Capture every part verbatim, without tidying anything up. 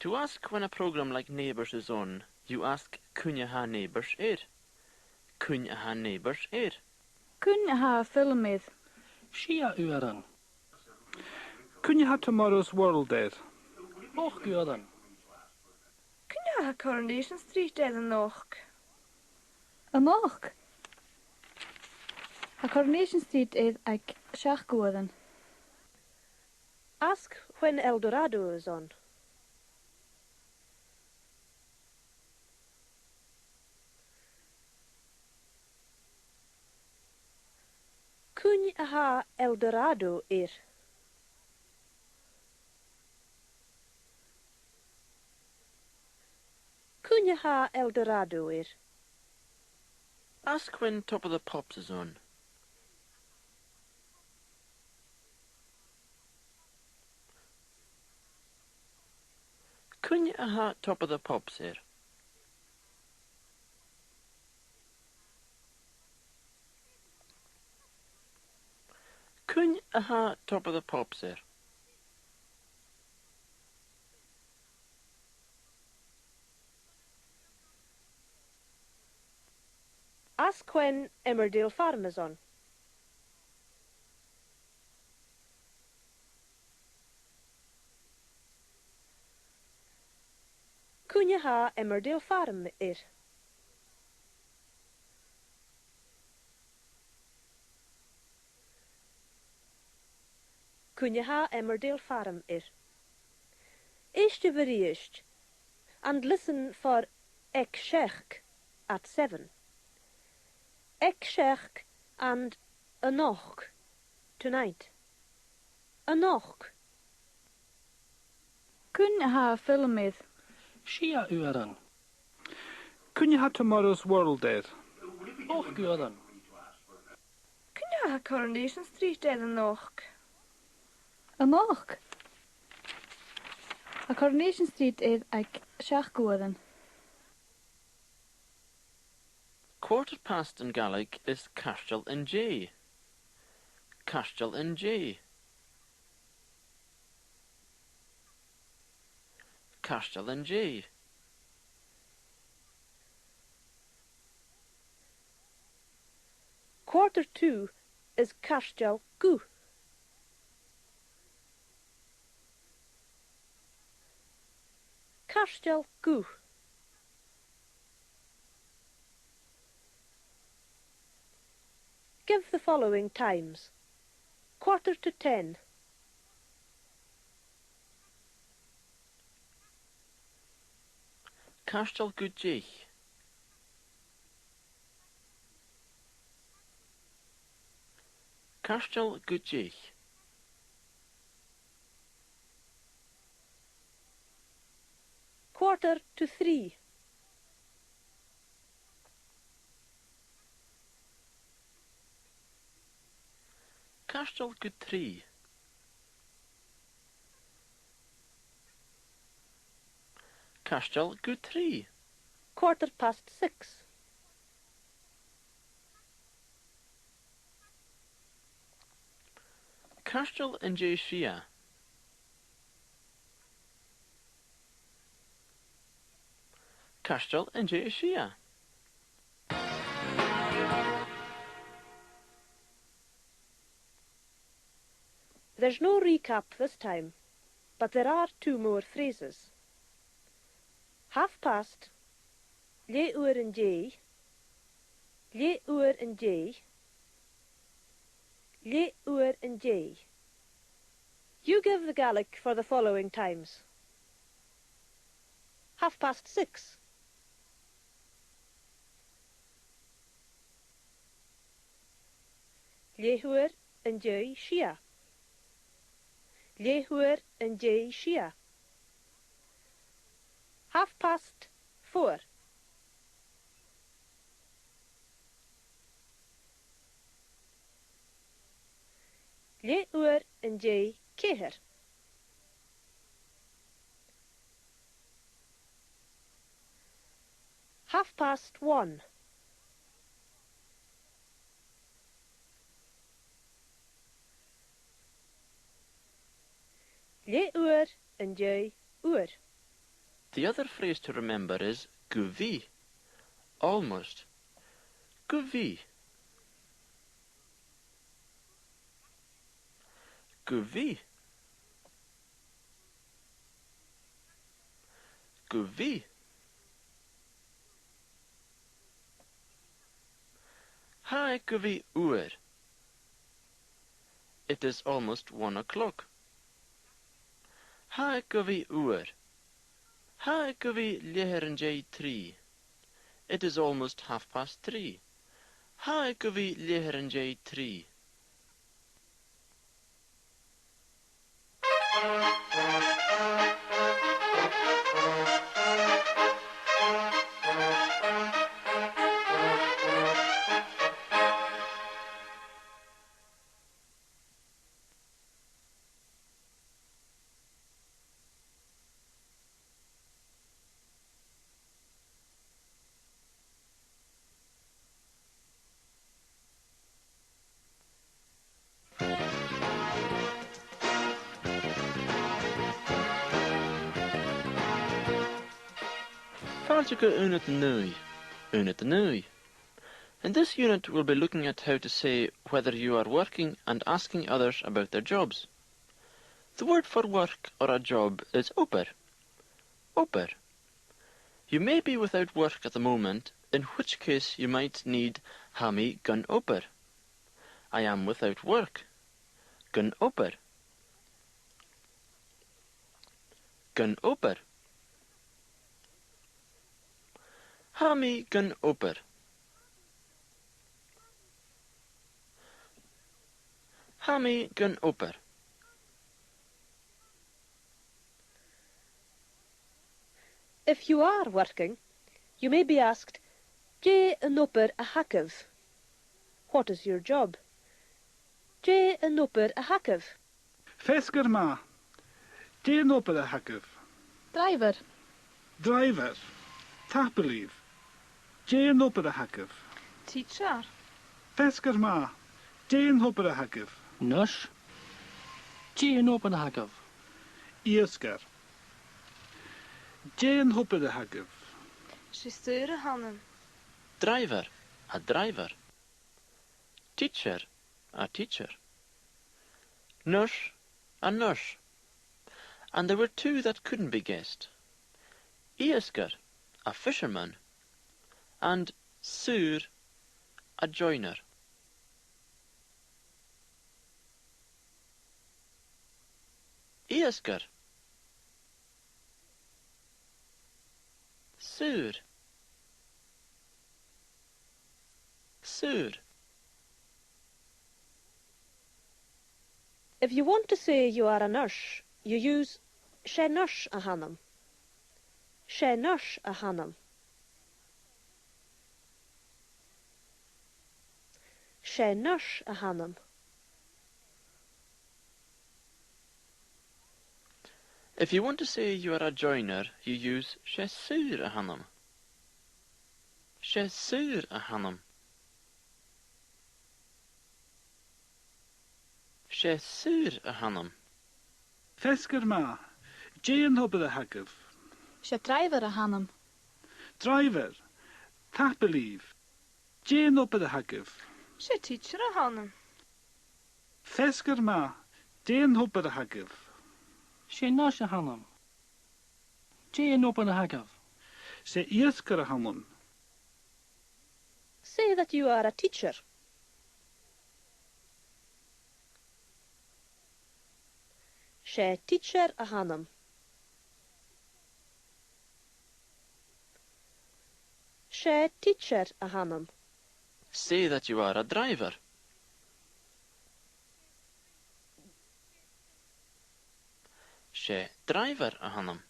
To ask when a programme like Neighbours is on, you ask cuin a tha Neighbours air. Cuin a tha Neighbours air. Cuin a tha a' fhilm air. Sia uairean. Cuin a tha Tomorrow's World air. Ochd uairean. Cuin a tha Coronation Street air a-nochd? A-nochd? Tha Coronation Street air aig seachd uairean. Ask when El Dorado is on. Cuin a tha El Dorado air? Cuin a tha El Dorado air? Ask when Top of the Pops is on. Cuin a tha Top of the Pops air? Cuin a tha Top of the Pops air? Ask when Emmerdale Farm is on. Cuin a tha Emmerdale Farm air? Cuin a tha Emmerdale Farm air? Èistibh a-rithist, and listen for aig seachd, at seven. Aig seachd and a-nochd, tonight. A-nochd. Cuin a tha a' fhilm air? Sia uairean. Cuin a tha Tomorrow's World air? Ochd uairean. Cuin a tha Coronation Street air a-nochd? A-nochd? Tha Coronation Street air aig seachd uairean. Quarter past in Gaelic is cairteal an dèidh. Cairteal an dèidh. Cairteal an dèidh. Quarter to is cairteal gu. Cairteal gu. Give the following times. Quarter to ten. Cairteal gu deich. Cairteal gu deich. Quarter to three. Cairteal gu trì. Cairteal gu trì. Quarter past six. Cairteal an dèidh sia. Cairteal an dèidh sia. There's no recap this time, but there are two more phrases. Half past, leth-uair an dèidh, leth-uair an dèidh, leth-uair an dèidh. You give the Gaelic for the following times. Half past six. Leth-uair an dèidh sia. Leth-uair an dèidh sia. Half past four. Leth-uair an dèidh ceithir. Half past one. Leth-uair an dèidh uair. The other phrase to remember is gu bhith. Almost. Gu bhith. Gu bhith. Gu bhith. Tha e gu bhith uair. It is almost one o'clock. Tha e gu bhith uair. Tha e gu bhith leth-uair an dèidh trì. It is almost half past three. Tha e gu bhith leth-uair an dèidh trì. Fàilte gu Unit naoi. Unit naoi. In this unit, we'll be looking at how to say whether you are working and asking others about their jobs. The word for work or a job is obair. Obair. You may be without work at the moment, in which case you might need tha mi gun obair. I am without work. Gun obair. Gun obair. Tha mi gun obair. Tha mi gun obair. If you are working, you may be asked, dè an obair a th' agaibh? What is your job? Dè an obair a th' agaibh? Feasgar math. Dè an obair a th' agaibh? Driver. Driver. Tapadh leibh. Dè an obair a th' agaibh? Teacher. Feasgar math. Dè an obair a th' agaibh? Nurse. Dè an obair a th' agaibh? Iasgair. Dè an obair a th' agaibh? 'S e saor a th' annam. Driver. A driver. Teacher. A teacher. Nurse. A nurse. And there were two that couldn't be guessed. Iasgair, a fisherman, and saor, a joiner. Iasgair. Saor. Saor. If you want to say you are a nurse, you use 's e nurse a th' annam. 'S e nurse a th' annam. 'S e nurse a th' annam. If you want to say you are a joiner, you use 's e saor a th' annam. 'S e saor a th' annam. 'S e saor a th' annam. Feasgar math. Dè an obair a th' agaibh? 'S e driver a th' annam. Driver. Tapadh leibh. Dè an obair a th' agaibh? 'S e teacher a th' annam. Feasgar math. Dè an obair a th' agaibh? 'S e nurse a th' annam. Dè an obair a th' agaibh? 'S e iasgair a th' annam. Say that you are a teacher. 'S e teacher a th' annam. 'S e teacher a th' annam. Say that you are a driver. 'S e driver a th' annam.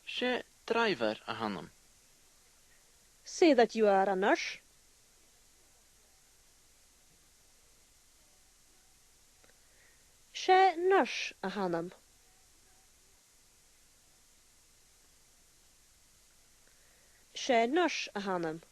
'S e driver a th' annam. Say that you are a nurse. 'S e nurse a th' annam. 'S e nurse a th' annam.